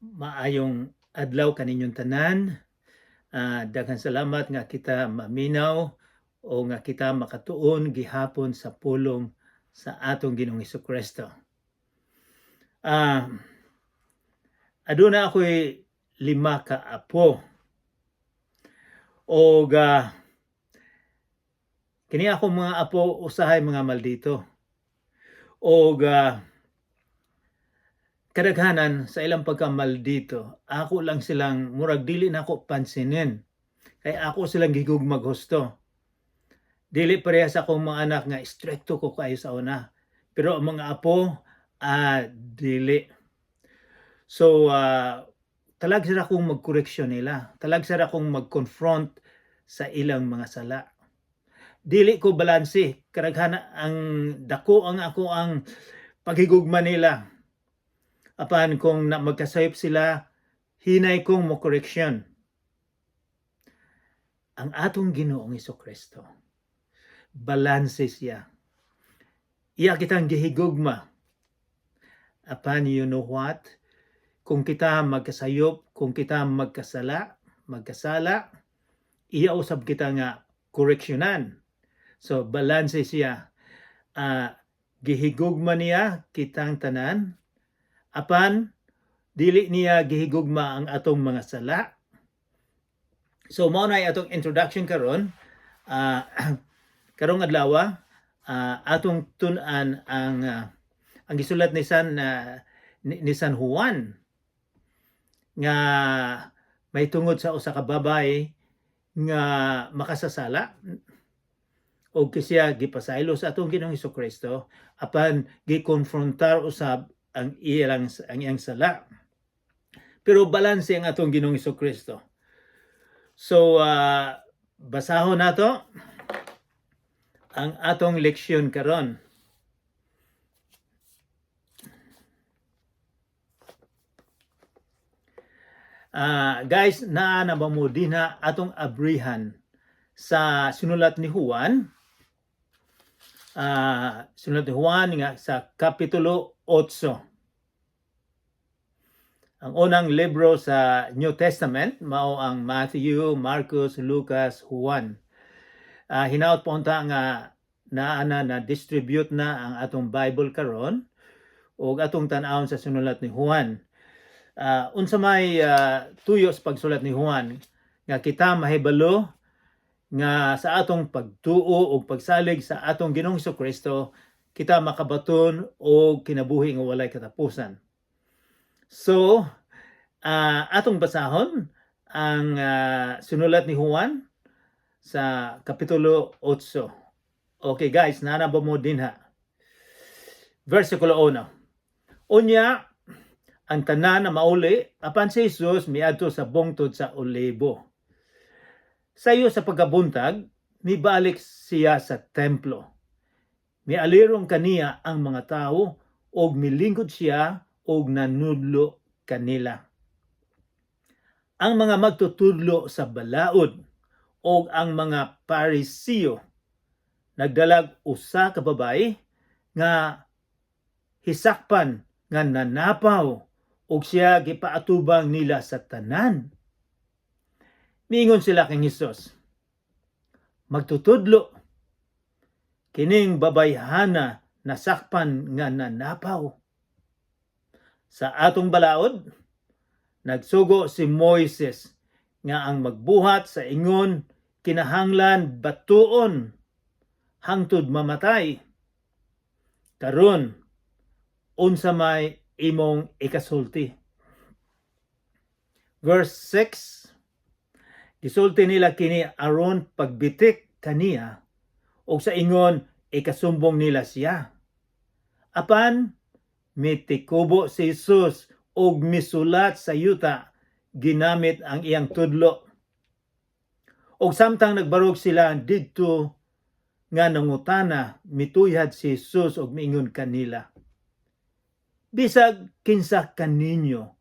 Maayong adlaw kaninyong tanan. Daghang salamat nga kita maminaw o nga kita makatuon gihapon sa pulong sa atong Ginoong Kristo. Aduna ako'y lima ka apo. Og kini ako mga apo usahay mga maldito. Og kadaghanan sa ilang pagkamaldito, ako lang silang murag dili na ako pansinin. Kay ako silang gihigugmag husto. Dili pareha sa akong mga anak nga istrikto ko kaayo sa una. Pero ang mga apo, dili. So, talag sila akong magkoreksyon nila. Talag sila akong mag-confront sa ilang mga sala. Dili ko balanse. Kadaghan ang dako ang ako ang paghigugma nila. Apan kung na magkasayop sila, hinay kong mo koreksyon. Ang atong Ginoong Kristo, balanse siya. Iya kitang gihigugma. Apan you know what? Kung kita magkasayop, kung kita magkasala, iya usab kita nga koreksyonan. So balanse siya. Gihigugma niya kitang tanan. Apan dili niya gihigugma ang atong mga sala. So mao na atong introduction karon. Karong adlaw, atong tun-an ang gisulat ni San Juan nga may tungod sa usa ka babay nga makasasala og siya gipasaylo sa atong Ginoong Kristo, apan gikonfrontar usab ang iyang sala. Pero balanse ang atong Ginoong Kristo. So basahon nato ang atong leksyon karon. Guys, naa na ba mo dinha atong abrihan sa sinulat ni Juan? Sinulat ni Juan nga sa Kapitulo 8. Ang unang libro sa New Testament mao ang Matthew, Marcos, Lucas, Juan. Hinaot po unta nga naa na na distribute na ang atong Bible karon ug atong tan-awon sa sinulat ni Juan. Unsa may tuyo sa pagsulat ni Juan nga kita mahibalo nga sa atong pagtuo ug pagsalig sa atong Ginoong Kristo, kita makabaton og kinabuhi nga walay katapusan. So, atong basahon ang sinulat ni Juan sa Kapitulo 8. Okay guys, naa na ba mo dinha? Versikulo 1. Unya, ang tanan na mauli, apan si Jesus miadto sa bungtod sa Olibo. Sayo sa pagkabuntag, mibalik siya sa templo. Mialirong kaniya ang mga tao og milingkod siya og nanudlo kanila. Ang mga magtutudlo sa balaod og ang mga Parisiyo nagdalag usa ka babae nga hisakpan nga nanapaw ug siya gipaatubang nila sa tanan. Miingon sila kang Hesus, "Magtutudlo, kining babayhana nasakpan nga nanapaw. Sa atong balaod, nagsugo si Moises nga ang magbuhat sa ingon kinahanglan batuon hangtod mamatay. Karon, unsa may imong ikasulti?" Verse 6. Gisulti nila kini aron pagbitik kaniya og sa ingon ikasumbong nila siya. Apan mitikubo si Jesus og misulat sa yuta ginamit ang iyang tudlo. Og samtang nagbarog sila didto nga nangutana, mituyhad si Jesus og miingon kanila, "Bisag kinsa kaninyo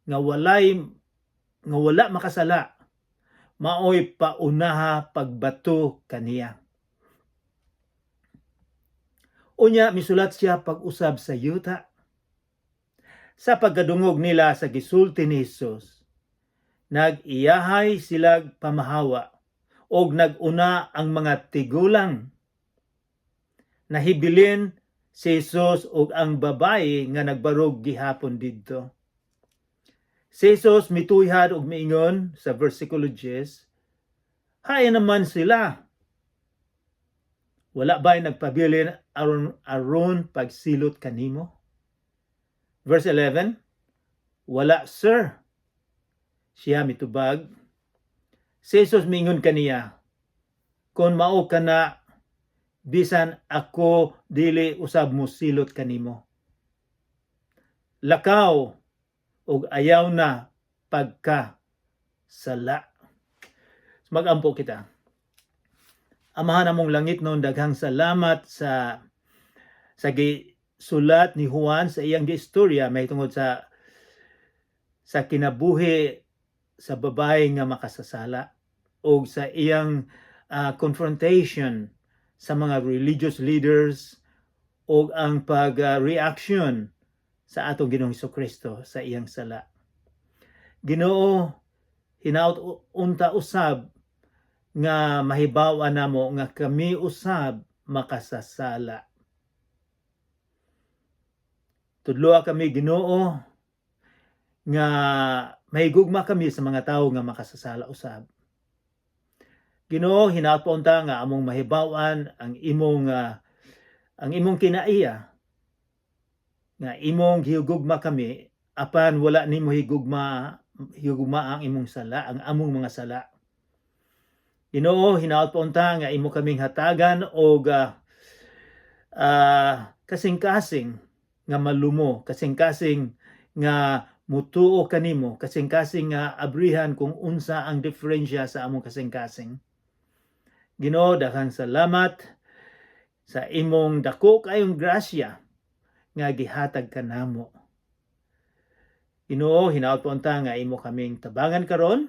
nga wala makasala, maoy paunaha pagbato kaniya." Unya misulat siya pag-usab sa yuta. Sa pagkadungog nila sa gisulti ni Jesus, nag-iyahay sila pamahawa og nag-una ang mga tigulang. Nahibilin si Jesus ug ang babayi nga nagbarog gihapon didto. Si Jesus mituyhad og miingon sa versikulo 10, "Hain naman sila? Wala ba'y nagpabilin aron pagsilot kanimo?" Verse 11, "Wala, sir," siya mitubag. Si Jesus miingon kaniya, "Kung mao kana, bisan ako dili usab mosilot kanimo. Lakaw ug ayaw na pagka sala." Magampo kita. Amahan namong langitnon, daghang salamat sa gisulat ni Juan sa iyang giistorya mahitungod sa kinabuhi sa babae nga makasasala o sa iyang confrontation sa mga religious leaders o ang pag-reaction sa atong Ginoong Kristo sa iyang sala. Ginoo, hinaot unta usab nga mahibaw-an namo nga kami usab makasasala. Tudloa kami, Ginoo, nga mahigugma kami sa mga tawo nga makasasala usab. Ginoo, hinaot pa unta nga among mahibaw-an ang imong kinaiya nga imong gihigugma kami apan wala nimo higugma ang imong sala, ang among mga sala. Ginoo, hinaot pa unta nga imo kaming hatagan og kasing-kasing nga malumo, kasing-kasing nga mutuo kanimo, kasing-kasing nga abrihan kung unsa ang diferensya sa among kasing-kasing. Ginoo, daghang salamat sa imong dako kayong grasya nga gihatag kanamo. Ginoo, hinaot pa unta nga imo kaming tabangan karon.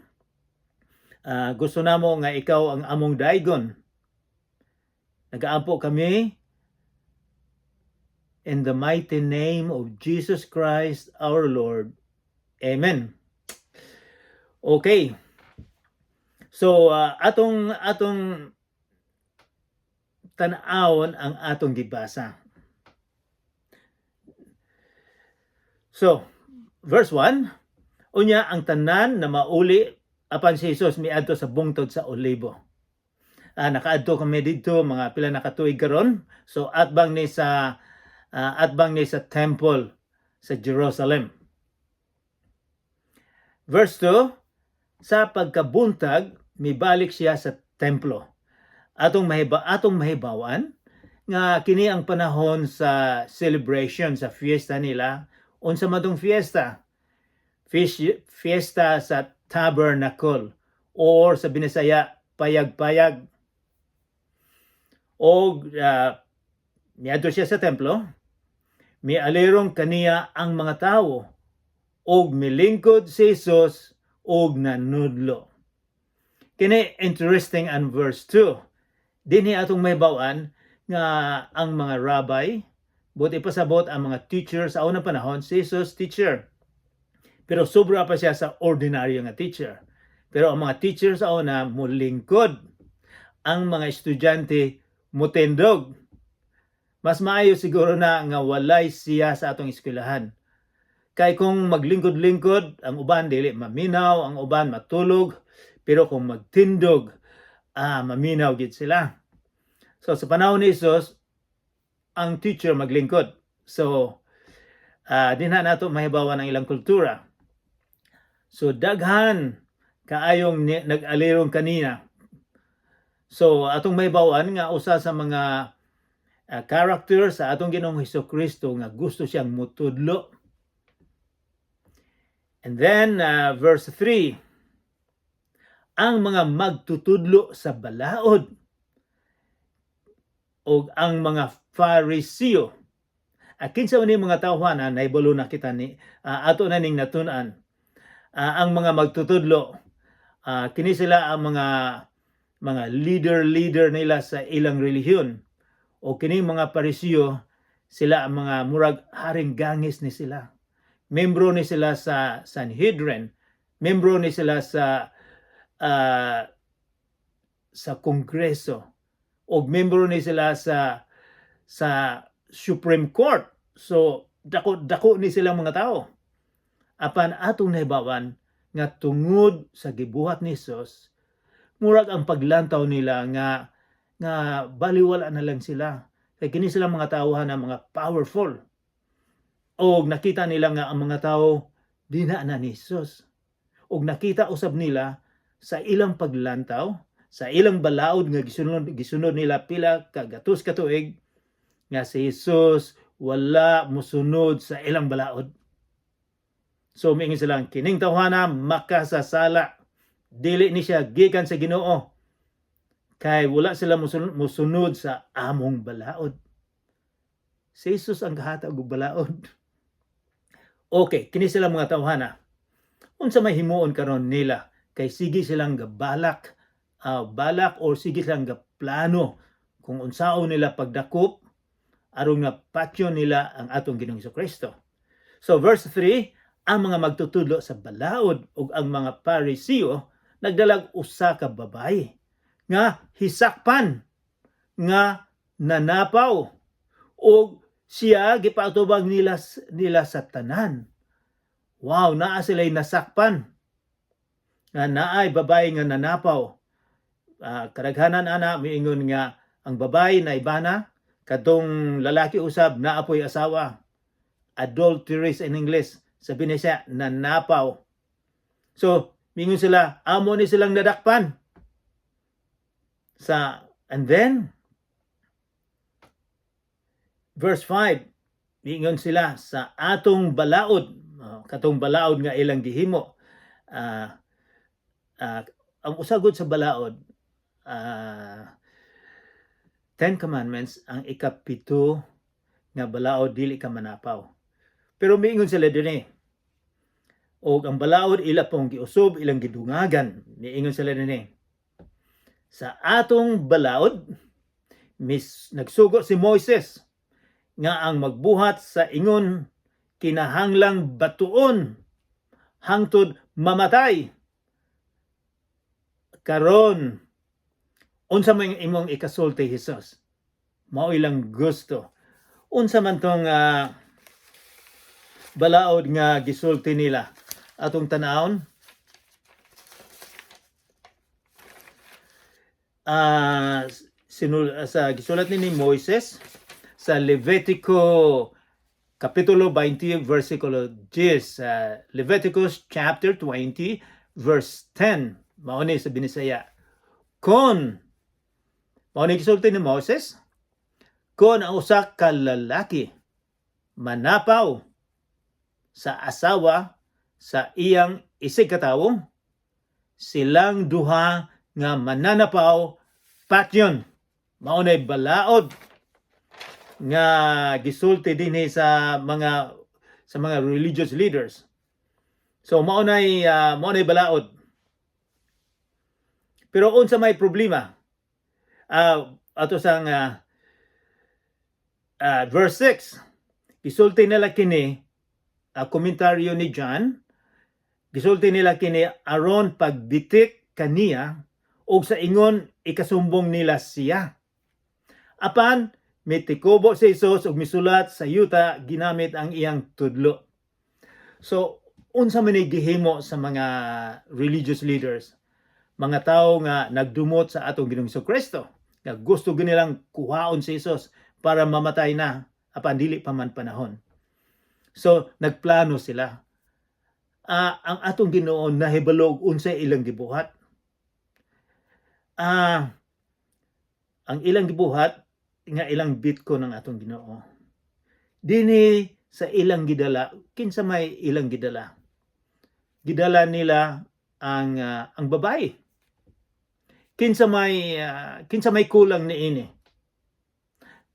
Gusto namo nga ikaw ang among daygon. Nagaampo kami in the mighty name of Jesus Christ our Lord. Amen. Okay. So atong tan-awon ang atong gibasa. So, verse 1, unya ang tanan na mauli, apan si Jesus miadto sa bungtod sa Olibo. Nakaadto kami didto mga pila na katuig karon. So atbang ni sa temple sa Jerusalem. Verse 2, sa pagkabuntag mibalik siya sa templo. Atong mahibawan nga kini ang panahon sa celebration sa fiesta nila. Unsa man tong fiesta? Fiesta sa Tabernacle or sa Binisaya, payag-payag. O miadto siya sa templo, mialirong kaniya ang mga tawo og milingkod si Jesus og nanudlo. Kini interesting ang verse 2. Dinhi atong mahibaw-an nga ang mga rabbi, buot ipasabot ang mga teacher sa unang panahon, si Jesus teacher. Pero sobra pa siya sa ordinaryo nga teacher. Pero ang mga teacher sa una mulingkod. Ang mga estudyante mutindog. Mas maayo siguro na nga walay siya sa atong eskwelahan. Kay kung maglingkod-lingkod, ang uban dili maminaw, ang uban matulog, pero kung magtindog, maminaw gid sila. So sa panahon ni Jesus, ang teacher maglingkod. So dinha nato mahibawan ang ilang kultura. So daghan kaayong nag-alirong kanina. So atong mahibawan nga usa sa mga character sa atong Ginoong Hesus Kristo nga gusto siyang mutudlo. And then verse 3, ang mga magtutudlo sa balaod o ang mga Fariseo. Kinsa man ni mga tawhana, nahibalo na kita ni ato na ning natun-an. Ang mga magtutudlo, kini sila ang mga leader-leader nila sa ilang relihiyon. O kini mga Pariseo, sila ang mga murag haring gangis ni sila. Membro ni sila sa Sanhedrin, membro ni sila sa Kongreso og membro ni sila sa Supreme Court. So dako dako ni silang mga tao. Apan atong nahibawan nga tungod sa gibuhat ni Jesus, murag ang paglantaw nila nga baliwala na lang sila. Kay kini sila mga tawhan na mga powerful. Og nakita nila nga ang mga tao dina na ni Jesus. Og nakita usab nila sa ilang paglantaw, sa ilang balaod nga gisunod nila pila ka gatos ka tuig, nga si Jesus wala musunod sa ilang balaod. So miingon silang, "Kining tawhana makasasala. Dili ni siya gikan sa Ginoo. Kay wala sila musunod sa among balaod." Si Jesus ang kahatag og balaod. Okay, kini sila mga tawhana. Unsa may himuon karon nila? Kay sige silang gabalak, balak or sige silang gaplano kung unsaon nila pagdakop aron nga patyon nila ang atong Ginoong Kristo. So verse 3, ang mga magtutudlo sa balaod ug ang mga Parisiyo nagdalag usa ka babayi nga hisakpan nga nanapaw ug siya gipaatubang nila sa tanan. Wow, naa sila'y nasakpan nga naay babayi nga nanapaw. Kadaghanan ana miingon nga ang babayi na ibana, kadtong lalaki usab naa poy asawa. Adulteress in English. Sabi niya siya, nanapaw. So, mingon sila, amo ni silang nadakpan. And then, verse 5, mingon sila sa atong balaod, katong balaod nga ilang gihimo. Ang usagod sa balaod, Ten Commandments, ang ikapito nga balaod, dili ka manapaw. Pero miingon sila dinhi. Og ang balaod ila pong giusob, ilang gidungagan. Miingon sila dinhi. "Sa atong balaod, mis nagsugo si Moises nga ang magbuhat sa ingon kinahanglang batuon hangtod mamatay. Karon, unsa man imong ikasulti, Jesus?" Mao ilang gusto. Unsa man tong balaod nga gisulti nila? Atong tanawon. Sa gisulat ni Moises sa Levitico Kapitulo 20 versikulo 10, Leviticus chapter 20 verse 10. Mao ni sa Binisaya. Kon mao ni gisulti ni Moses, kon ang usa ka lalaki manapaw sa asawa sa iyang isig katawo, silang duha nga mananapaw patyon. Mao nay balaod nga gisulti dinhi sa mga religious leaders. So mao nay balaod. Pero unsa may problema? Ato sang verse 6. Gisulti nila kini, komentaryo ni John, gisulti nila kini aron pagbitik kaniya og sa ingon ikasumbong nila siya. Apan mitikubo si Jesus ug misulat sa yuta ginamit ang iyang tudlo. So unsa man ni gihimo sa mga religious leaders, mga tao nga nagdumot sa atong Ginoong Kristo, nga gusto nilang kuhaon si Jesus para mamatay na apan dili pa man panahon? So nagplano sila. Ang atong Ginoo nahibalo og unsay ilang gibuhat. Ang ilang gibuhat nga ilang bitkon ang atong Ginoo. Dinhi sa ilang gidala, kinsa may ilang gidala? Gidala nila ang babae. Kinsa may kulang niini?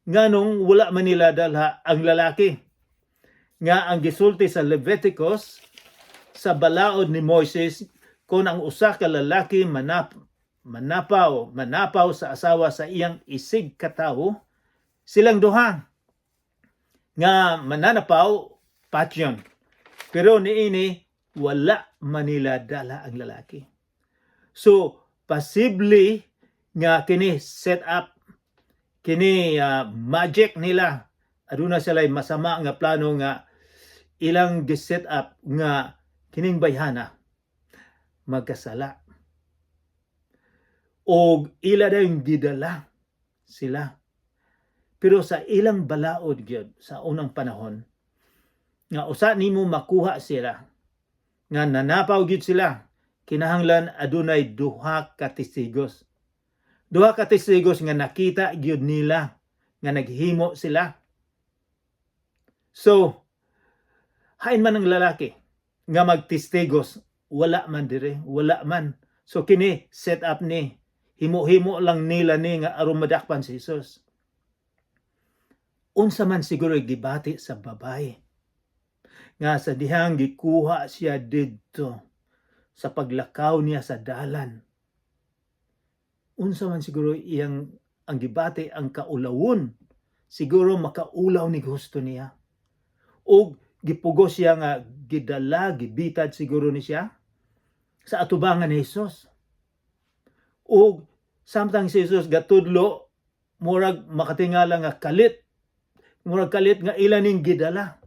Nganong wala man nila dalha ang lalaki? Nga ang gisulti sa Leviticus, sa balaod ni Moises, kung ang usa ka lalaki manapaw sa asawa sa iyang isig katawo, silang duha nga mananapaw patyon. Pero niini wala manila dala ang lalaki. So, posible nga kini set up, kini magic nila. Aduna sila masama nga plano nga ilang gi-set up nga kining bayhana magkasala. Og ila dayon gidala sila. Pero sa ilang balaod gyud sa unang panahon nga usa nimo makuha sila nga nanapaw gyud sila, kinahanglan adunay duha ka testigos. Duha ka testigos nga nakita gyud nila nga naghimo sila. So, hain man ang lalaki nga magtestigos, wala man dire, wala man. So kini set up ni himo-himo lang nila ni nga aron madakpan si Jesus. Unsa man siguro gibati sa babae nga sa dihang gikuha siya didto sa paglakaw niya sa dalan? Unsa man siguro iyang ang gibati, ang kaulawon? Siguro makaulaw ni gusto niya. Og gipugos siya nga gidala, gibitad siguro ni siya sa atubangan ni Jesus. Og samtang si Jesus gatudlo, murag makatingala nga kalit. Murag kalit nga ila ning gidala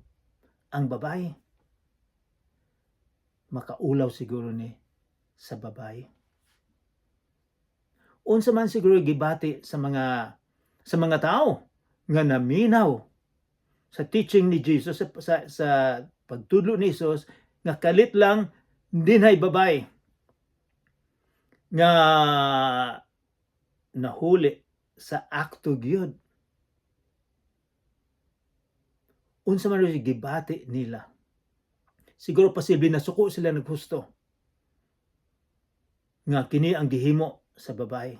ang babae. Makaulaw siguro ni sa babae. Unsa man siguro gibati sa mga tao nga naminaw sa teaching ni Jesus, sa pagtudlo ni Jesus, nga kalit lang dinhay babae nga nahuli sa akto gyud? Unsa man rin gibati nila? Siguro posible nasuko sila naghusto nga kini ang gihimo sa babae.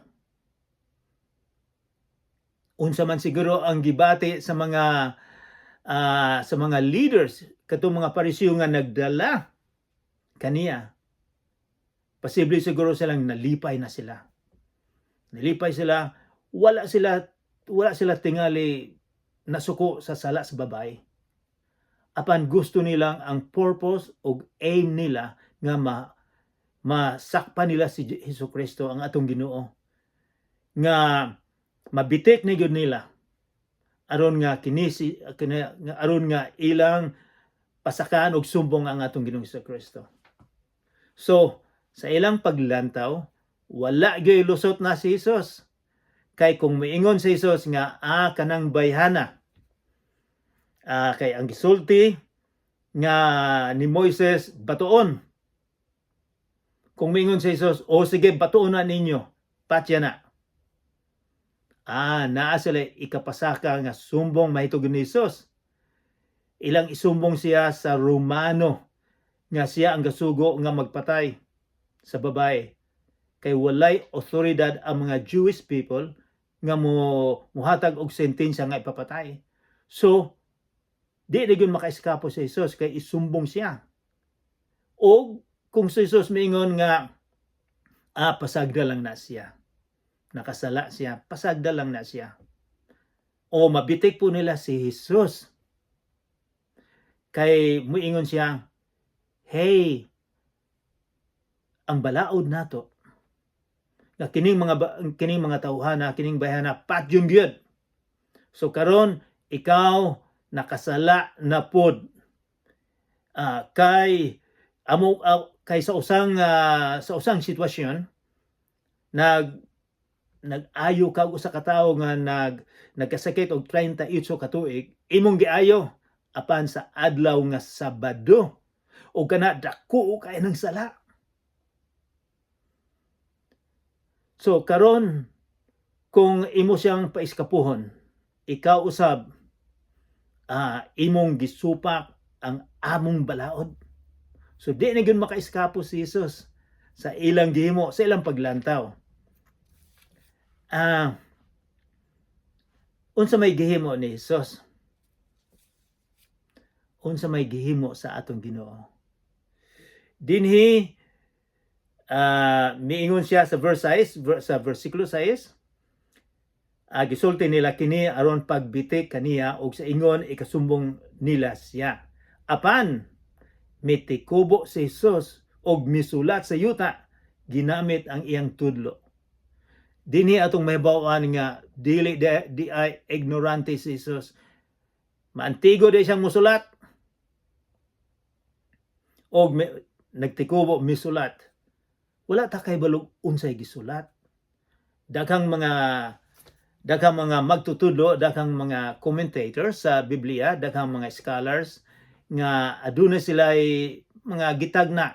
Unsa man siguro ang gibati sa mga leaders, katong mga Pariseo nga nagdala kaniya? Posible siguro silang nalipay na sila. Nalipay sila, wala sila tingali nasuko sa sala sa babae. Apan gusto nilang ang purpose o aim nila nga masakpan nila si Hesus Kristo ang atong Ginoo. Nga mabitik ni gyud nila aron nga kini si kini, nga aron nga ilang pasakaan og sumbong ang atong Ginoong Hesus Kristo. So, sa ilang paglantaw, wala gyud lusot na si Jesus. Kay kung miingon si Jesus nga kanang bayhana, kay ang gisulti nga ni Moises, batuon. Kung miingon si Jesus, "O sige, batuon na ninyo, patya na." Naa sila ikapasaka nga sumbong mahitungod ni Jesus. Ilang isumbong siya sa Romano nga siya ang gasugo nga magpatay sa babae. Kay walay otoridad ang mga Jewish people nga mo muhatag og sentensya nga ipapatay. So, di na gyud makaeskapo si Jesus kay isumbong siya. O kung si Jesus miingon nga pasagda lang na siya. Nakasala siya, pasagda lang na siya. O mabitik po nila si Jesus. Kay muingon siya, "Hey, ang balaod nato nga kining mga tawhana, kining bayhana patyon gyud. So karon ikaw nakasala na pod." Kay amo kay sa usang sitwasyon nag-ayo ka og usa ka tawo nga nagkasakit og 38 ka tuig, imong giayo apan sa adlaw nga Sabado, og kana dako kay ng sala. So karon kung imo siyang paiskapuhon, ikaw usab imong gisupak ang among balaod. So di na gyud makaiskapo si Jesus sa ilang gihimo, sa ilang paglantaw. Unsa may gihimo ni Jesus? Unsa may gihimo sa atong Ginoo? Dinhi miingon siya sa verse 6, sa versikulo 6, gisulti nila kini aron pagbitik kaniya og sa ingon ikasumbong nila siya. Apan Mitikubo si Jesus og misulat sa yuta ginamit ang iyang tudlo. Dinhi atong mahibaw-an nga dili di ay ignorante si Jesus. Maantigo di siyang musulat og nagtikubo, misulat. Wala ta kahibalo unsay gisulat. Daghang mga magtutudlo, daghang mga commentators sa Biblia, daghang mga scholars nga aduna sila mga gitagna.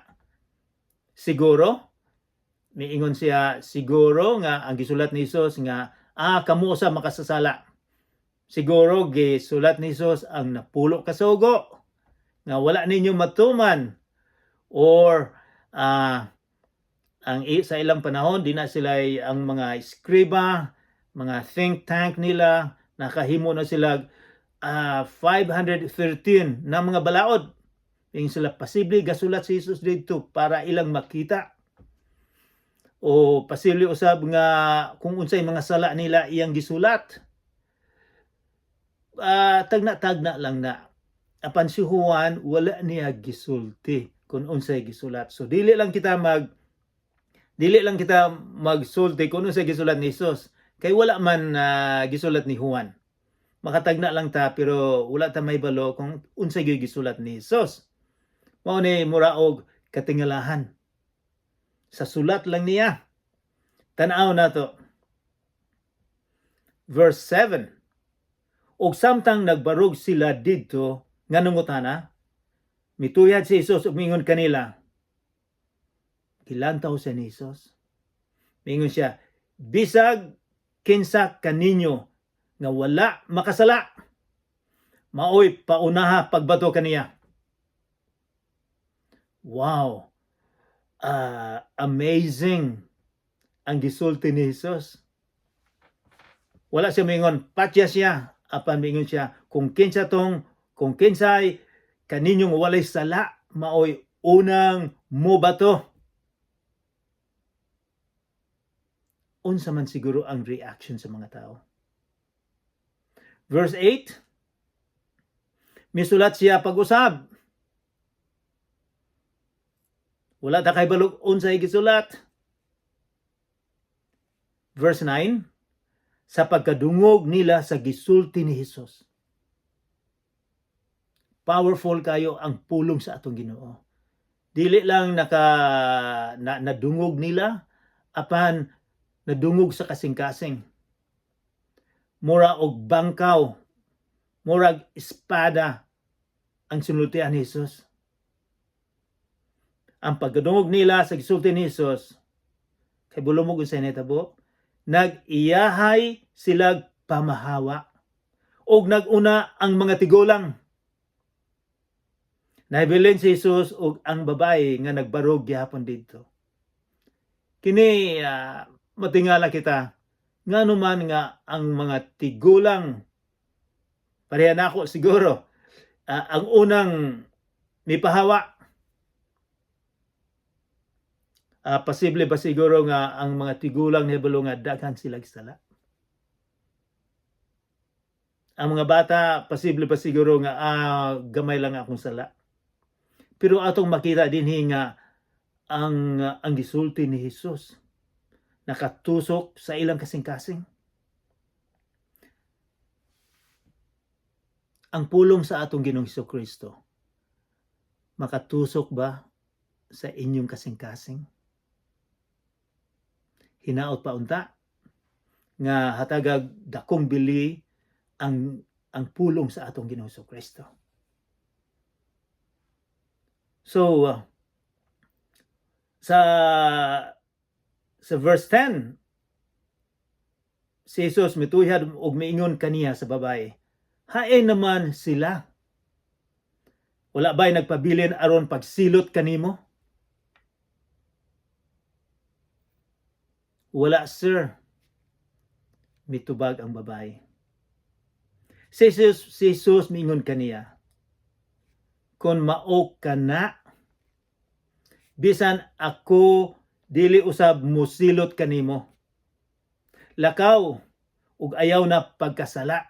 Siguro miingon siya, siguro nga ang gisulat ni Jesus nga kamo sa makasasala. Siguro gisulat ni Jesus ang napulo ka sugo nga wala ninyo matuman or ang sa ilang panahon di na sila ang mga eskriba, mga think tank nila, nakahimo na sila 513 na mga balaod. Ingon sila, posible gasulat si Jesus dito para ilang makita o posible usab nga kung unsay mga sala nila iyang gisulat. Tagna-tagna lang na. Apan si Juan, wala niya gisulti kung unsay gisulat. So dili lang kita magsulti kung unsay gisulat ni Jesus kay wala man gisulat ni Juan. Makatagna lang ta, pero wala ta mahibalo kung unsay gyud gisulat ni Jesus. Mao ni mura og katingalahan. Sa sulat lang niya. Tan-aw nato. Verse 7. Og samtang nagbarog sila didto nga nangutana, mituyad si Jesus ug mingon kanila. Gilantaw siya ni Jesus. Mingon siya, "Bisag kinsa kaninyo nga wala makasala, maoy paunaha pagbato kaniya." Wow. Amazing ang gisulti ni Jesus. Wala siya mingon, patya siya. Apan mingon siya, kung kinsay kaninyong walay sala, maoy unang mobato. Unsa man siguro ang reaction sa mga tao? Verse 8, misulat siya pag-usab. Wala ta kahibalo unsay gisulat. Verse 9, sa pagkadungog nila sa gisulti ni Jesus. Powerful kayo ang pulong sa atong Ginoo. Dili lang nadungog nila, apan nadungog sa kasing-kasing. Mura og bangkaw, murag espada ang sinultian ni Jesus. Ang pagkadungog nila sa gisulti ni Jesus, kay bulumog unsay nahitabo, nag-iyahay sila pamahawa. Og nag-una ang mga tigulang. Nahabilin si Jesus og ang babae nga nagbarog gihapon didto. Kini matingala kita, ngano man nga ang mga tigulang, pareha nako siguro, ang unang mipahawa? Posible ba siguro nga ang mga tigulang nahibalo nga daghan sila sala? Ang mga bata, posible ba siguro nga gamay lang akong sala? Pero atong makita dinhi nga ang gisulti ni Jesus nakatusok sa ilang kasing-kasing. Ang pulong sa atong Ginoong Kristo, makatusok ba sa inyong kasing-kasing? Hinaot pa unta nga hatagag dakong bili ang pulong sa atong Ginoong Kristo. So sa verse 10, si Jesus mituyad og miingon kaniya sa babae, "Hain naman sila? Wala ba'y nagpabilin aron pagsilot kanimo?" "Wala, sir," mitubag ang babae. Si Jesus miingon kaniya, "Kung mao ka na, bisan ako dili usab musilot kanimo. Lakaw ug ayaw na pagkasala."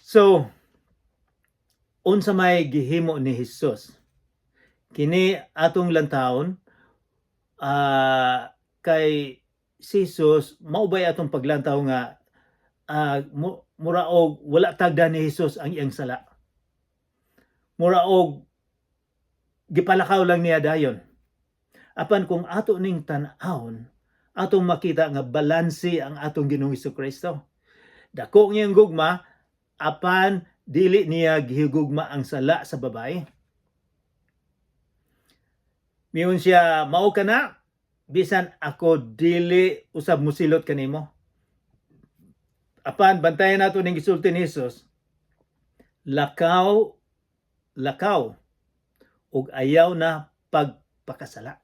So, Unsa may gihimo ni Hesus? Kini atong lantawon kay si Jesus, mao bay atong paglantaw nga mura og wala tagda ni Jesus ang iyang sala. Mura og gipalakaw lang niya dayon. Apan kung ato ning tan-awon, atong makita nga balanse ang atong Ginoong Kristo. Dako niyang gugma, apan dili niya gihigugma ang sala sa babae. Miingon siya, "Mao ka na, bisan ako dili usab musilot kanimo." Apan bantayan nato ning gisulti ni Jesus, "Lakaw, lakaw, ug ayaw na pagpakasala."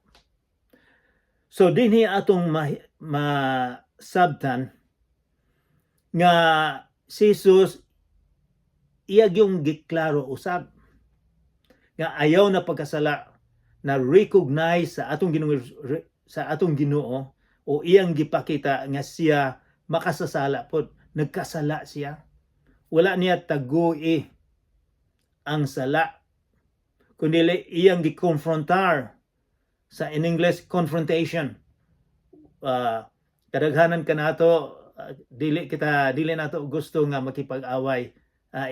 So dinhi atong masabtan nga si Jesus, iya gyung giklaro usab nga ayaw na pagkasala, na recognize sa atong Ginoo o iyang gipakita nga siya makasasala pod, nagkasala siya. Wala niya tagui ang sala, kundi iyang gikonfrontar, sa in English, confrontation. Kadaghanan kanato, dili nato gusto nga makipag-away,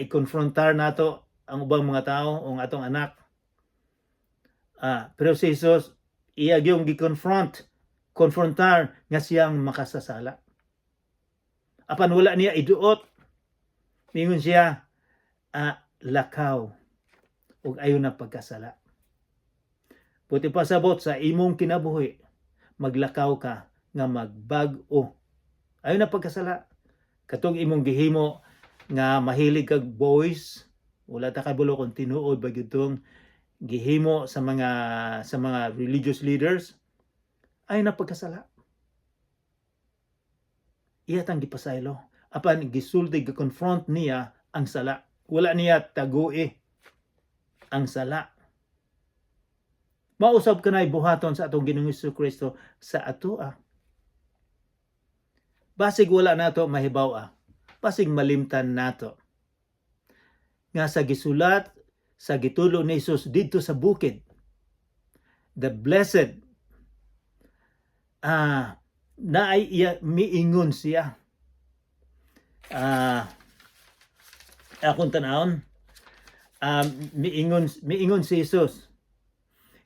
i-confrontar nato ang ubang mga tao o ang atong anak. Pero si Jesus, iya gyung gi-confront, konfrontar nga siyang makasasala. Apan wala niya iduot. Mingon siya, "Lakaw ug ayo na pagkasala." Buot ipasabot, sa imong kinabuhi, maglakaw ka nga magbag-o. Ayo na pagkasala. Katong imong gihimo nga mahilig kag boys, wala ta kabalo kung tinuod ba gyud tong gihimo sa mga religious leaders, ay na pagkasala. Iya tang gipasaylo. Apan gisulti, gi-confront niya ang sala. Wala niya tagui ang sala. Mausab kanay buhaton sa atong Ginoong Kristo sa atoa. Basig wala nato mahibaw-a. Basig malimtan nato nga sa gisulat sa gitulo ni Jesus didto sa bukid, the blessed, naay iya miingon siya. Akong tanawon, miingon si Jesus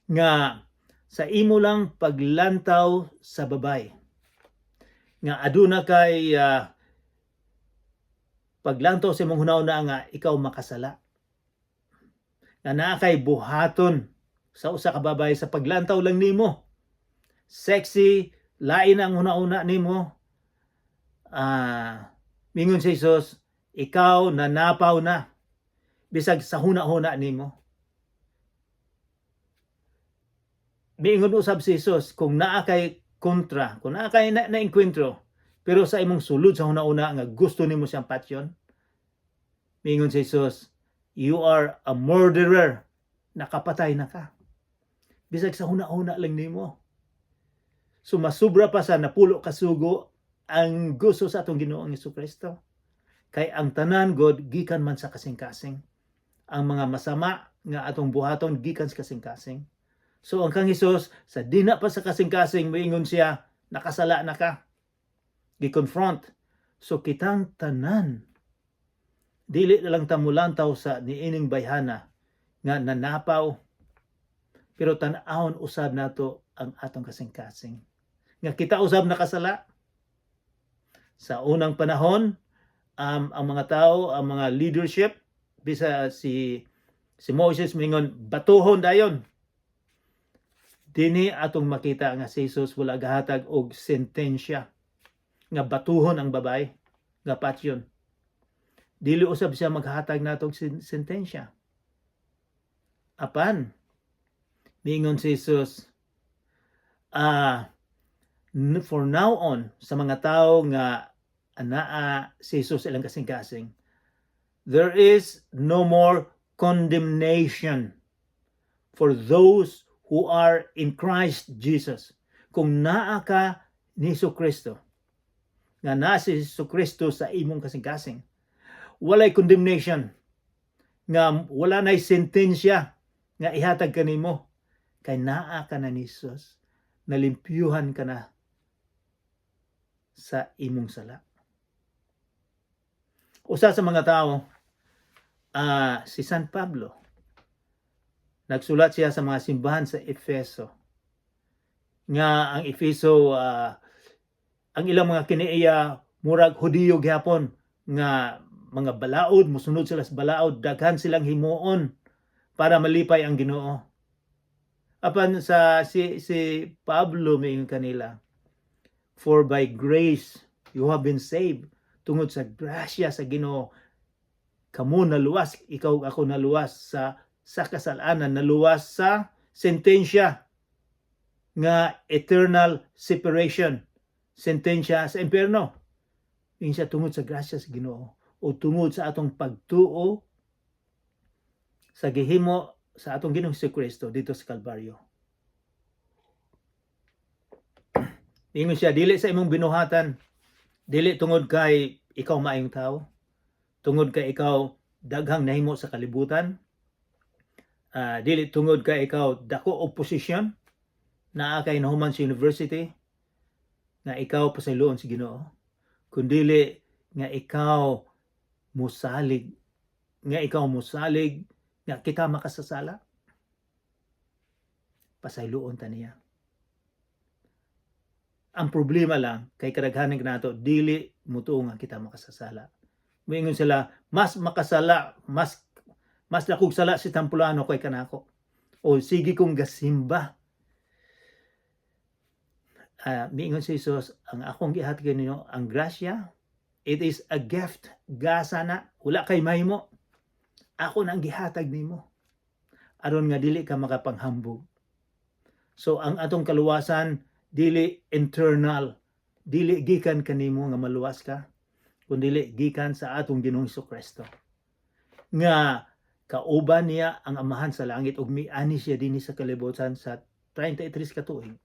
nga sa imo lang paglantaw sa babay nga aduna kay paglantaw sa imong hunahuna nga ikaw makasala, nga naa kay buhaton sa usa ka babae sa paglantaw lang nimo, sexy, lain ang hunahuna nimo, mingon si Jesus, ikaw nanapaw na bisag sa huna-huna nimo. Miingon usab si Jesus, kung naa kay kontra, kung naa kay na enkwentro, pero sa imong sulod sa huna-huna nga gusto nimo siyang patyon, miingon si Jesus, you are a murderer, nakapatay na ka. Bisag sa huna-huna lang nimo. So masubra pa sa napulo ka sugo ang gusto sa atong Ginoong Kristo. Kay ang tanan god gikan man sa kasing-kasing. Ang mga masama nga atong buhaton gikan sa kasing-kasing. So ang kang Hesus, sa dina pa sa kasing-kasing, moingon siya, "Nakasala na ka." Gi-confront. So kitang tanan, dili na lang ta mulantaw sa niining bayhana nga nanapaw, pero tan-awon usab nato ang atong kasing-kasing nga kita usab nakasala. Sa unang panahon, ang mga tao, ang mga leadership, bisa si Moses, mingon, "Batuhon dayon." Dinhi atong makita nga si Jesus wala gahatag og sentensya nga batuhon ang babae nga patyon. Dili usab siya maghatag natog sentensya. Apan miingon si Jesus, for now on, sa mga tao nga anaa si Jesus ilang kasing-kasing, there is no more condemnation for those who are in Christ Jesus. Kung naa ka ni Hesus Kristo, nga naa si Hesus Kristo sa imong kasing-kasing, walay condemnation. Nga wala na'y sentensya nga ihatag kanimo kay naa ka na ni Jesus, nalimpyuhan ka na sa imong sala. Usa sa mga tao, si San Pablo. Nagsulat siya sa mga simbahan sa Efeso. Nga ang Efeso, ang ilang mga kinaiya murag Hudiyo gihapon nga mga balaod, musunod sila sa balaod, daghan silang himuon para malipay ang Ginoo. Apan sa si Pablo, miingon kanila, "For by grace you have been saved." Tungod sa grasya sa Ginoo kamo naluwas, ikaw, ako, naluwas sa kasalanan, naluwas sa sentensya nga eternal separation, sentensya sa impierno. Ingon siya, tungod sa grasya sa Ginoo o tungod sa atong pagtuo sa gihimo sa atong Ginoong Kristo dito sa Kalbaryo. Ingon siya, dili sa imong binuhatan, dili tungod kay ikaw maayong tao, tungod kay ikaw daghang nahimo sa kalibutan, dili tungod kay ikaw dako og posisyon, naa kay nahuman sa university, nga ikaw pasayloon sa Ginoo, kundili nga ikaw musalig, nga ikaw musalig nga kita makasasala, pasayloon ta niya. Ang problema lang kay kadaghanan nato dili mutuo nga kita makasasala. Moingon sila, mas makasala, mas dakog sala si Tampulano kay kanako. O sige kong gasimba. Miingon si Jesus, ang akong gihatag ninyo, ang grasya, it is a gift. Gasa na, wala kay mahimo. Ako na ang gihatag nimo. Aron nga dili ka makapanghambog. So ang atong kaluwasan dili internal, dili gikan kanimo nga maluwas ka, kundi gikan sa atong Ginoong Kristo. Nga kauban niya ang Amahan sa langit ug miani siya dinhi sa kalibutan sa 33 ka tuig.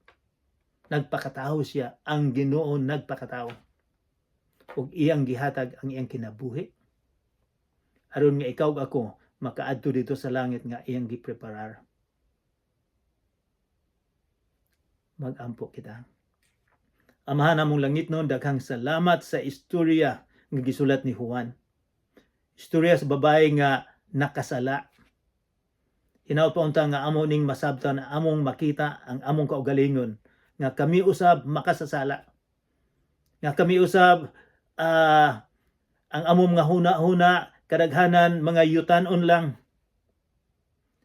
Nagpakatao siya, ang Ginoo nagpakatao. Ug iyang gihatag ang iyang kinabuhi aron nga ikaw ug ako makaadto dito sa langit nga iyang gipreparar. Magampo kita. Amahan namong langitnon, daghang salamat sa istorya nga gisulat ni Juan. Istorya sa babae nga nakasala. Hinaut pa unta nga amo ning masabtan, among makita ang among kaugalingon nga kami usab makasasala. Nga kami usab, ang among mga huna-huna kadaghanan mga yutanon lang,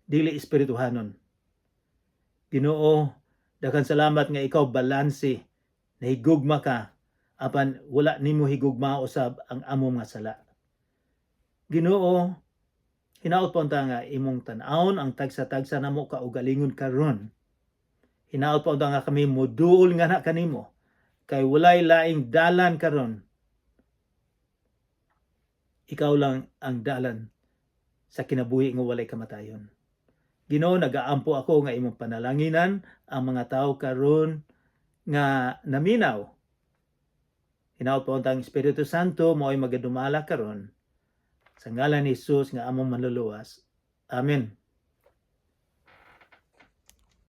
dili espirituhanon. Ginoo, daghan salamat nga ikaw balanse, nahigugma ka apan wala nimo higugma usab ang among mga sala. Ginoo, hinaut pa unta nga imong tan-awon ang tagsa-tagsa namo kaugalingon karon. Hinaut pa unta nga kami moduol nga na kanimo kay walay laing dalan karon. Ikaw lang ang dalan sa kinabuhi nga walay kamatayon. Ginoo, nagaampo ako nga imong panalanginan ang mga tao karon nga naminaw. Hinaut pa unta ang Espiritu Santo mao'y magadumala karon. Sa ngalan ni Jesus nga among Manluluwas. Amen.